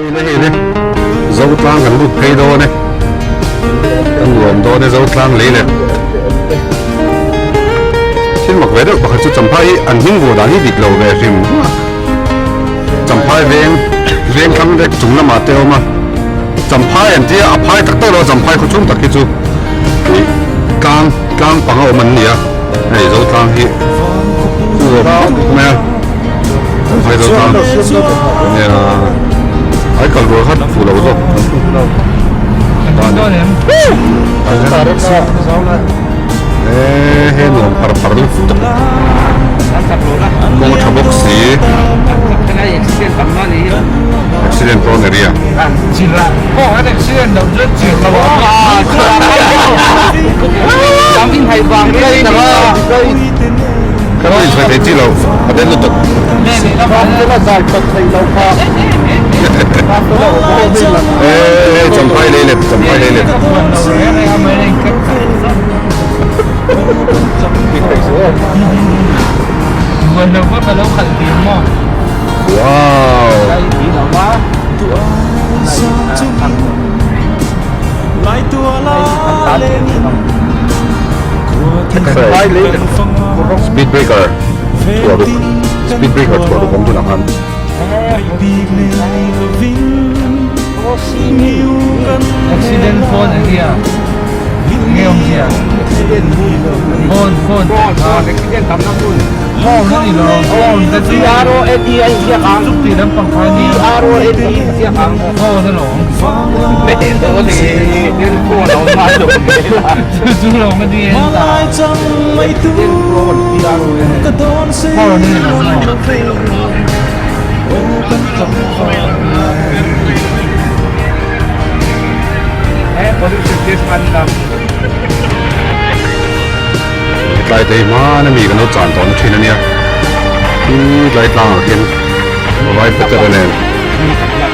Hei le hei le Zotlang kan lut phei dawn e kan nuam dawn e Zotlang lei le thil mak ve deuh pakhat chu Champhai hi an hming vuah dan hi dik lo ve hrim Champhai veng veng thlang vek chung lamah te a awm a Champhai an tia a phai tak tak lo a Champhai khaw chhung tak hi chu ih tlang tlang pang a awm an ni a hei Zotlang hi nuam khawp mai a. Ai kal rual kha fuh lo zawk. He nuam par par lutuk. Kawng a tha bawk si. Accident prone area. Kan lo insawi thei chi lo, a den lutuk. Hei champhai lei let, champhai lei let. Wow! Speed breaker thuah ruk speed breaker thuah ruk awm tunah khan. Accident phone a nia nge awm zia phone phone phone a ni lo phone te chu chuk tih lampang kha a nia phone a lawm chu chu lawm a ni en ta phone a ni lo Tlai te hi hmana mi kan lo chan tawhna thin a nia khi tlai tlangah khian vai petera nen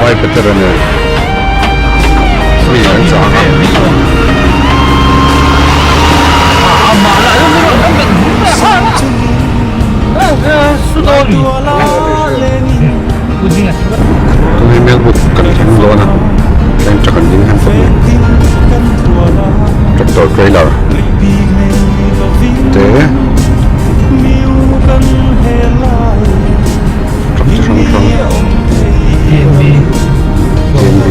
vai petera nen mi an chang a. Tun hi Melbourne kan thleng dawn a train truck an ding han khawp mai tractor trailer te truck chi hrang hrang TNB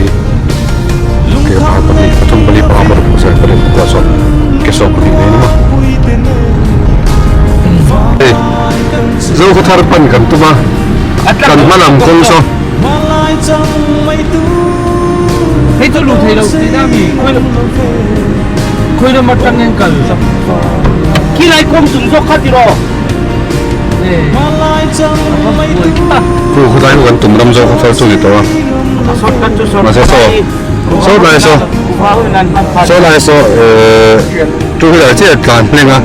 ke pakhat pahnih pathum pali panga paruk pasarih pariat pakua sawm ke 12 nei a ni maw hei Zokhawthar pan kan tum a kan hma lam kawng saw. Hei chu luh thei lo tih na mi khawi lam atang in kal khilai kawng chung zawk kha tiraw Khu khawtlai khu kan tum ram zawk kha chu ni tawh a mahse saw saw lai saw saw lai saw two wheeler chiah tlan hleng a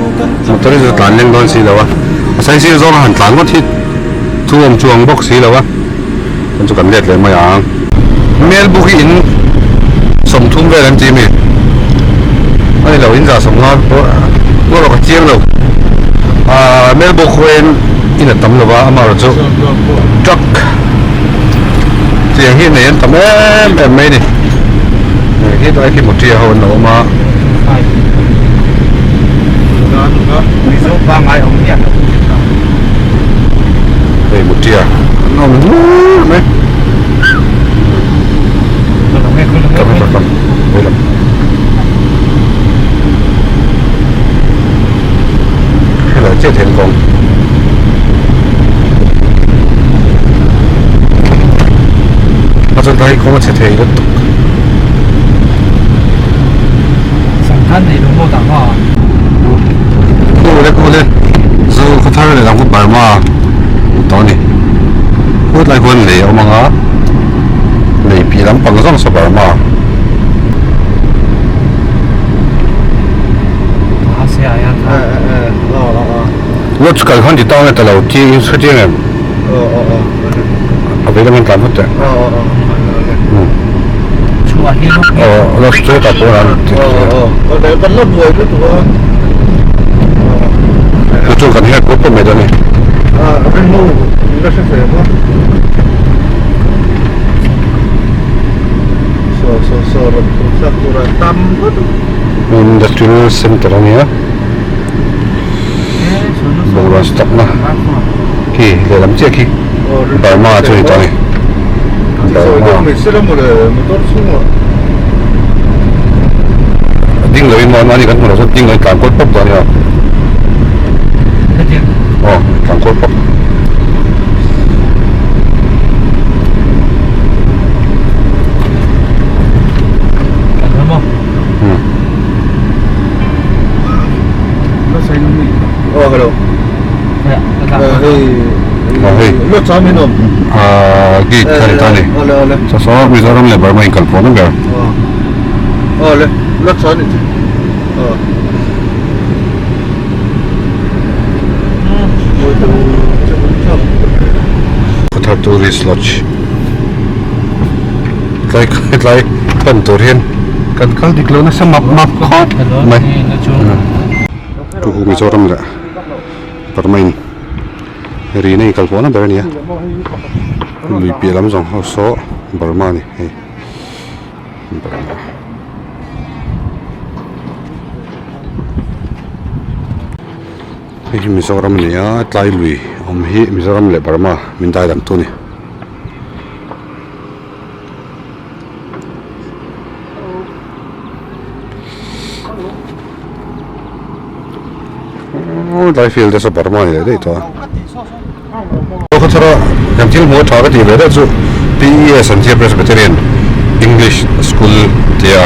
motor hi chu tlan leng dawn si lo a a saisir zawng a han tlan ngawt hi Chu awm chuang bawk si lo a, chuan chu kan let leh mai ang. Melbook hi in 30 vel an ti mi? A ni lo, in zah 50 pawh erawh ka chiang lo. Ahh Melbook khuain in a tam lo va, amaherawh chu truck tiang hi nei an tam em em mai a ni. Hei khi khi motor ho an lo awm a. Hei mutia an awm hnur mai kam kam kam hei lam helai chiah then kawng a chuan ta hi kawng a chhe thei lutuk. Kule kule zu khaw thar leh lam khaw Burma tawh a ni phut lai khuan lei a awm ang a lei piah lampang zawng saw Burma. Lodge kal khan ti tang e ta lo chi in hre chiang em? A vei lam an tlan phawt teh. Aw lodge chu hetah pawh an ti chu chu kan her pawp pawp mai dawn a ni. Industrial center a nia bungrua stock na khi lehlam chiah khi Burma chu a ni tawh a ni Burma a ding loin maw mahni kan hmu loh chuan ding loin tlan kual pawp tawh a nia aw tlan kual pawp. Gate kha ni ta ni saw saw Mizoram leh Burma inkal pawh na ber. Khawthar Tourist Lodge tlai tlai pan tur hian kan kal dik lo nasa map map khawp mai chu hu Mizoram leh Burma in rina inkal pawh na ber a ni a lui piah lam zawng ho saw Burma a ni hei Burma. Hei hi Mizoram a ni a tlai lui awm hi Mizoram leh Burma min dai dang tu a ni. Aw tlai field te saw Burma a ni leh daih tawh a. Khawthara kan thil hmuh a tha ka tih ve deuh chu PES an tia Presbyterian English School tia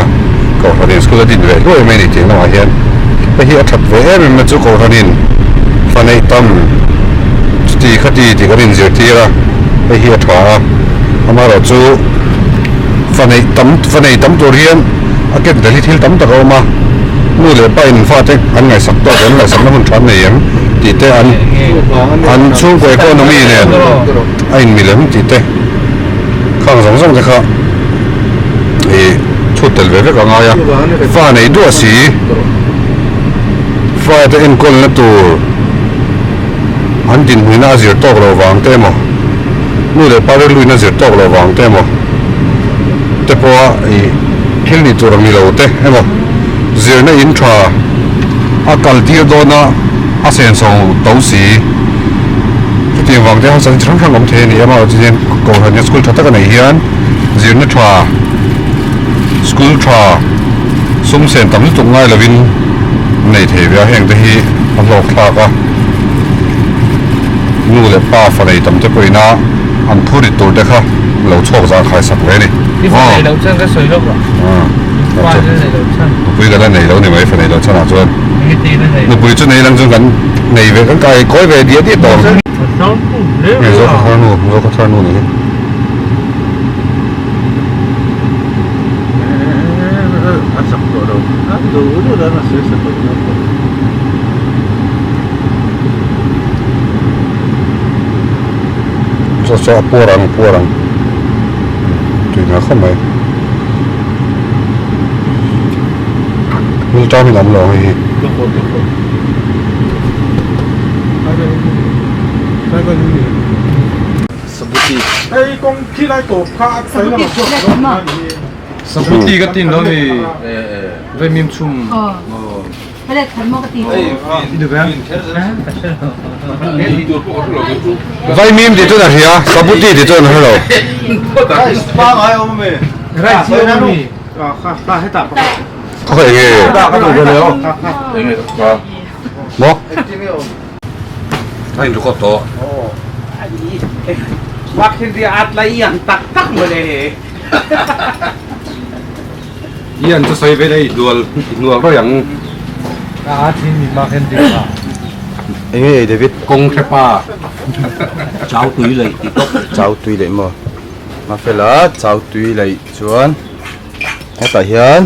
Kohhranin school a din ve hluai mai a ni tih lamah hian hei hi a that ve em em na chu Kohhranin fa neih tam chuti khati tih kan inzirtir a hei hi a tha a amaherawhchu fa neih tam fa nei tam tur hian a ken tel hi thil tam tak a awm a nu leh pa in fate an ngaihsak tawk em ngaihsakna hun tha an nei em tih te an an chhungkaw economy nen a inmil em tih te khang zawng zawng te kha ih chhut tel ve vek a ngai a fa nei duah si fa te enkawlna tur an dinhmuihna a zir tawk loh vang te emaw nu leh pa rilruina zir tawk loh vang te emaw te pawha ih thil nih tur ang ni lo te emaw zirna in tha a kal tir dawn a a senso to si chutiang vang te harsatna chi hrang hrang awm thei a ni em a chuan kohhran hian school tha tak a neih hian zirna tha school tha sum sen tam lutuk ngai lovin a nei thei ve a heng te hi a hlawk thlak a nu leh pa fa nei tam te pawhin a an thu rit tur te kha lo chhuak zan khai sak ve a ni. I fa nei loh chuan ka sawi lawk a. Fa nei loh chuan. Nupui ka la nei lo ni mai fa nei loh chuan ah chuan. Nupui chu nei lang chuan kan nei ve kan kai kawi ve diah diah tawh ang. Nge zo khaw thar nu zo khaw thar nu ni hi. Chaw chaw a puar ang a puar ang tui hmel khawp mai. Hmel ṭam in awm lo ang hei hi. Sabuti ka tin lo ni vemim chhum. Vaimim tih chuan a hria, Sabuti tih chuan a hre lo. Khaw eng nge? Maw? A inrecord tawh. Ian chu sawi vel a i hnual i hnual rawih ang. A thin mi mak en ding a. Enge ei David? Kawng hre pa. Chau tui laih ti tawp. Chau tui laih maw? Mafela chau tui laih chuan hetah hian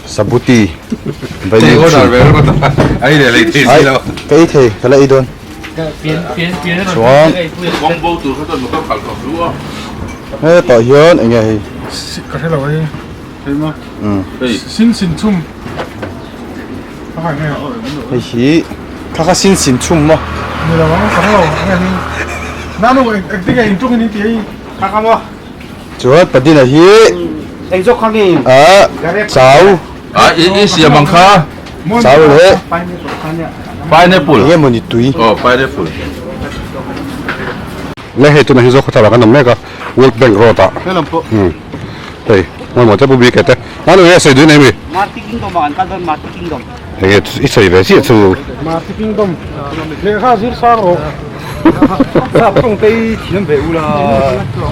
Sabuti Vaimim chhun. Ai leh lei thei si lo. Ka ei thei ka la ei dawn. Chuan hetah hian enge hei. Ka hre lo hei hei ma sin sin chhum hei hi kha kha sin sin chhum maw ni lo ang ka hre lo enge hei nanu engtin nge inṭung in tih hei kha kha maw chuan padina hi. Ah chau. Ah i i siam ang kha. Chau leh. Pineapple. Enge mawni tui. Aw pineapple. Le hei tunah hi zawk khawthar ah kan awm mek a World Bank road ah. Umm hei hmuhmawh te pu bik te. Manu nge sawi duin emi? Marty Kingdom ah an kal dawn Marty Kingdom. Enge i sawi ve chiah chu. Marty Kingdom lehkha zir sang rawh. Sap tawng te i thiam ve ula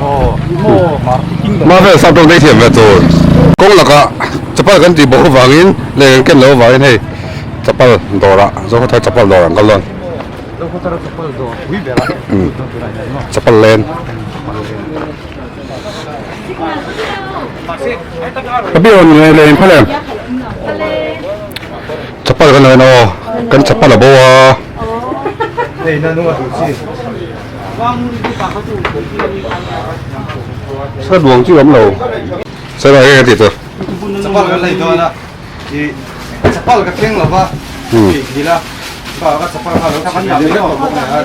maw maw Marty Kingdom. Marvel sap tawng te i thiam ve tur. Kawng lakah chapal kan tih bawk avangin leh kan ken loh avangin hei chapal dawrah Zokhawthar chapal dawr an kal dawn. Zokhawthar chapal dawr pui ber a Chapal len. Ka biak awm nge leh in phal em? Chapal kan lo en aw, kan chapal a bo a. Sa duang chi awm lo. Sa duang nge ti tur. Chapal kan lei dawn a, i chapal ka thleng lo va, i hila ba ka chapal kha lo chhi ve deuh vek bawk a,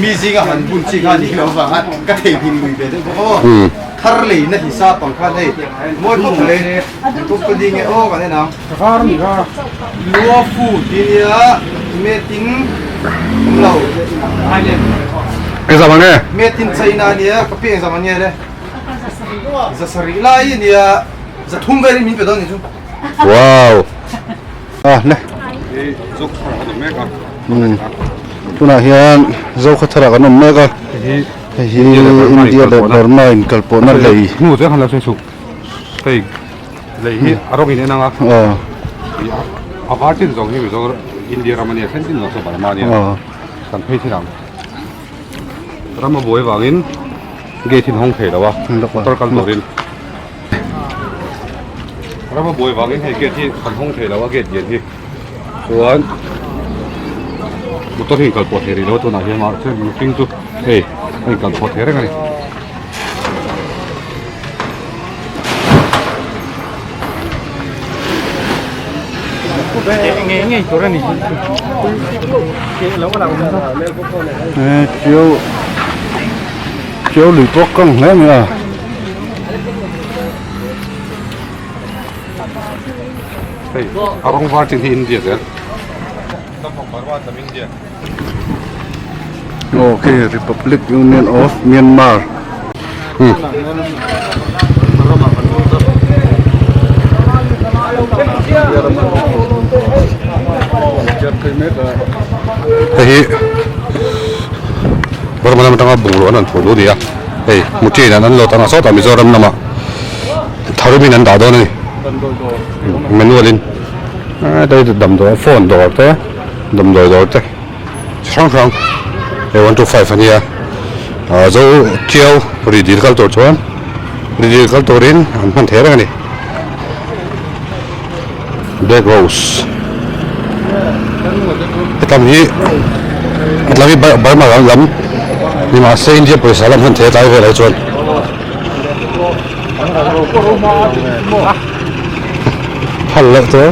mi zinga han bun chi kha ni lo vang a, ka theihnghilh lui ve deuh bawk aw. Thar lei na hi sa pang khan hei mawi khawp mai company nge aw kan en ang lua fu ti nia made in awm lo Engzam ang nge? Made in China ania ka pi engzam ang nge le za sarih lai ania za thum velin min pe dawn ni chu. Wow ah le tunah hian Zokhawthar ah kan awm mek a. Hei hi India leh Burma inkalpawhna lei. Hnu chu han lo sawi chhuk. Hei lei hi a rawng in en ang a. Aw. A var chin zawng hi Mizo India ram a nia, then chin zawng chu Burma a nia. Aw. Kan phei thin ang. Ram a buai vangin gate hi an hawng thei lo a, motor kal turin. Ram a buai vangin hei gate hi kan hawng thei lo a, gate lian hi. Chuan motor hi inkal pawh thei rih lo a tunah hian mahse mihring chu hei a inkal pawh thei reng a ni. He chiu chiu lui pawh kang hle mai a. Hei a rawng var chin hi India zel. Aw khi Republic Union of Myanmar. Hei hi Burma lam atanga bungrua an rawn phur luh a ni a hei Muṭian an lo tan a sawtah Mizoram lamah tharum in an dah dawn a ni manual in hei damdawi phone dawr te damdawi dawr te chi hrang hrang hei one two five a nia ah zo chiau ri dil kal tur chuan ri dil kal turin an hman thei reng a ni black rose hetam hi helam hi burma lam ni mahse india pawisa lam hman thei a tlai velah hi chuan. Phal loh tur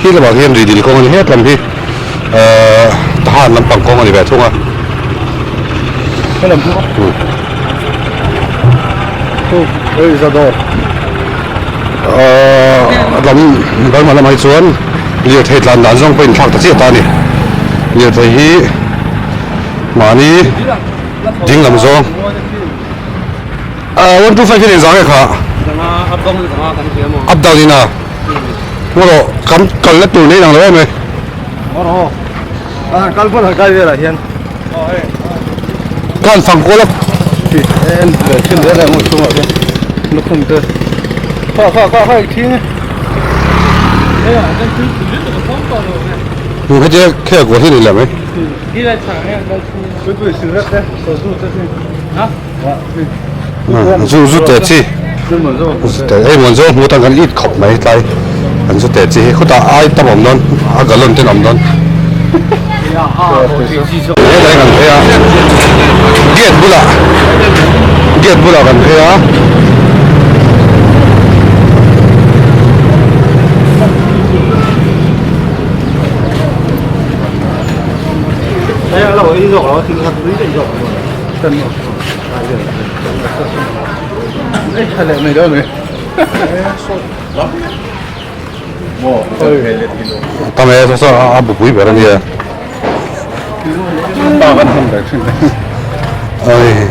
khi lamah hian ri dil kawng a ni het lam hi ahh tahan lampang kawng a ni ve thung a ahh lam Burma lamah hi chuan lirthei tlan dan zawng pawh a inthlak ta chiah ta a ni lirthei hi. Mahni ding lam zawng ah 1 2 5 hi engzah nge kha up down in a maw rawh kan kal na tur nei lang lo em e kan fang kual a hetia khel kual hi ni lo mai. Zu zu te chi zu te hei muan zawng hmu tan kan it khawp mai tlai an zu te chi hi khutah ai tam awm dawn a gallon ten awm dawn helai kan phei a gate bulah gate bulah kan phei a. Tam e saw saw a bupui ber a nia. Ai.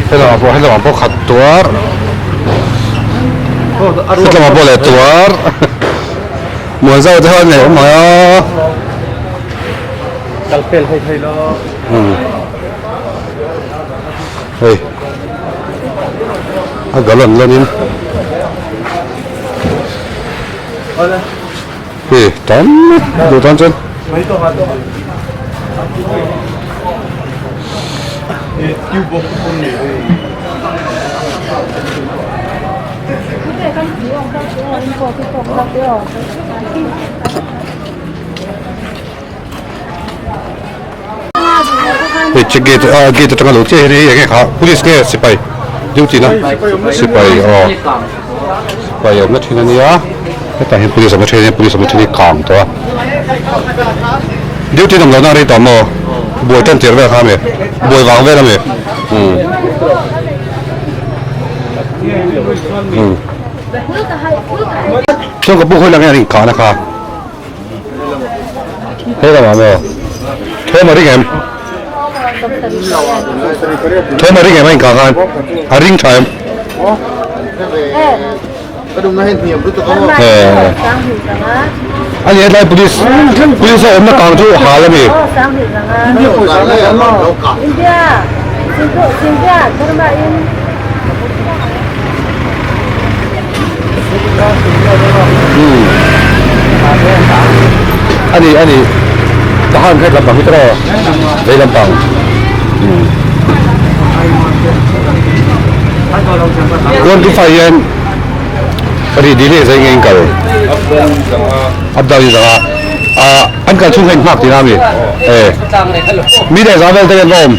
Helamah pawh helamah pawh khat tuar helamah pawh leh tuar Muanzau te ho an nei awm mai a hei a galon lanin Hei tam duh tan chuan Hei check gate a gate atanga lo chiah hian hei enge kha police nge sipai duty na sipai aw sipai awmna thin ania hetah hian police awmna thin ania police awmna thin hi kang tawh a duty an awm lohna a rei tawh maw buai tan tir vel kha ami buai vang vel ami umm umm chuan ka pu khawi lang nge an inkahna kha. He lamah maw? Thawm a ring em? Thawm a ring em a inkah khan? A ring tha em? A ni hetlai police police a awmna kang chu hal a mi. Ani ani tahan khat lampang hi tawh vei lampang 25 hian ri dil hi zai nge in kal up down in zanga an kal chhung kha in nghak tihna ami e mi leh za vel te hian va awm.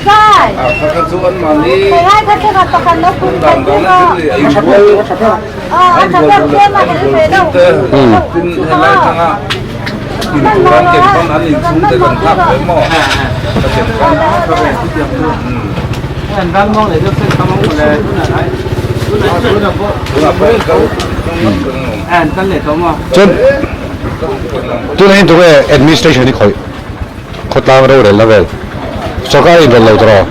Chuan tunah hian tunge administration hi khawih khawtlang rorelna vel sawrkar in rawn lo tawh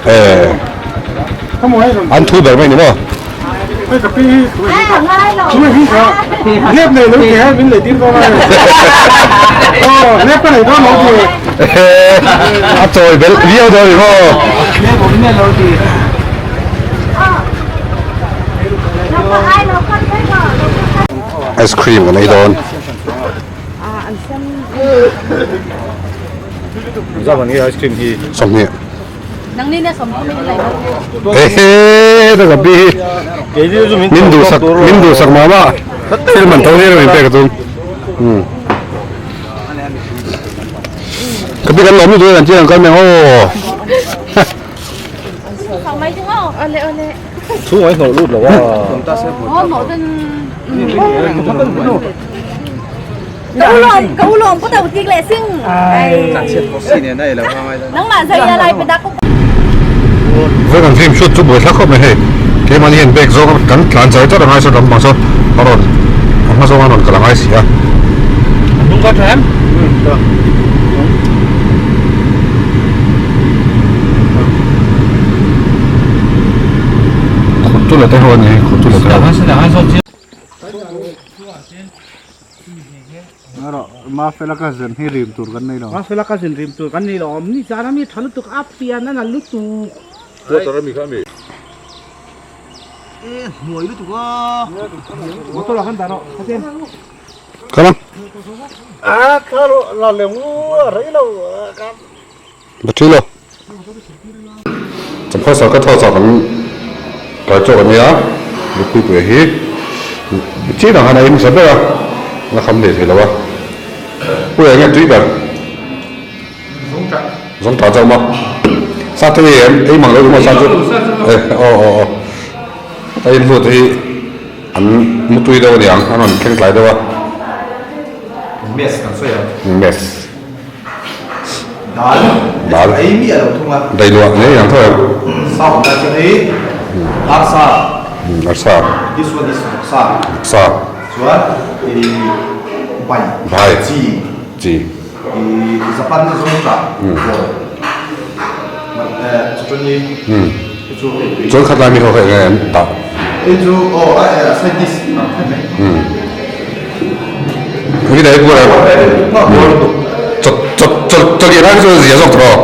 eh an thu ber mai ni maw a chawi belh viau dawn ni maw. Ice cream kan ei dawn. 20. Ehe ta ka pi min duhsak min duhsak mah mah thil man tho zel min pek a tum ka pi kan lawm lutuk e kan chian ang kal mai ang aw. Vawi kan film shoot chu buai thlak khawp mai hei keimahni hian bag zawng a kan tlan char char a ngai sawn ram bang sawn a rawn a hma zawng a rawn kal a ngai si a. Khutu la te ho a ni khutu la te ho. Mafela cousin hi rim tur kan nei lo. Mafela cousin rim tur kan nei lo awm ni zan ami tha lutuk a pian a na lutuk. Water ami kha ami. E hnuai lutuk a. Motor ah khan dah rawh khatin. Kala. A kha la lem u rei lo ka. Battery lo. Champhaw sarkar thaw chak an kai chawk a nia Lukpui puia hi chin ang han a hmasa ber a la kham leh thei lo a puia nge tui ber zawng tah chauh maw sa te hi em ei mang lo maw sa chu eh aw aw aw a inhlut hi. An mutui deuh a niang, an rawn thleng tlai deuh a. Mess kan sawi ang. Mess. Dal. Dal. Ei miah lo thung a. Dai luah ngei ang tho em. Sa awm lai chuan hei arsa. Arsa. This one is sa. Sa. Chuan i bai. Bai. Chi. Chi. I Japan na zawng tah. Chuan i. Chuan khat lai mi ho kha eng nge an dah? Hei chu aw a side dish ang khat mai. Hei dai buar a. Chawt chawt chawt chawt lian ai chu zia zawk tawh.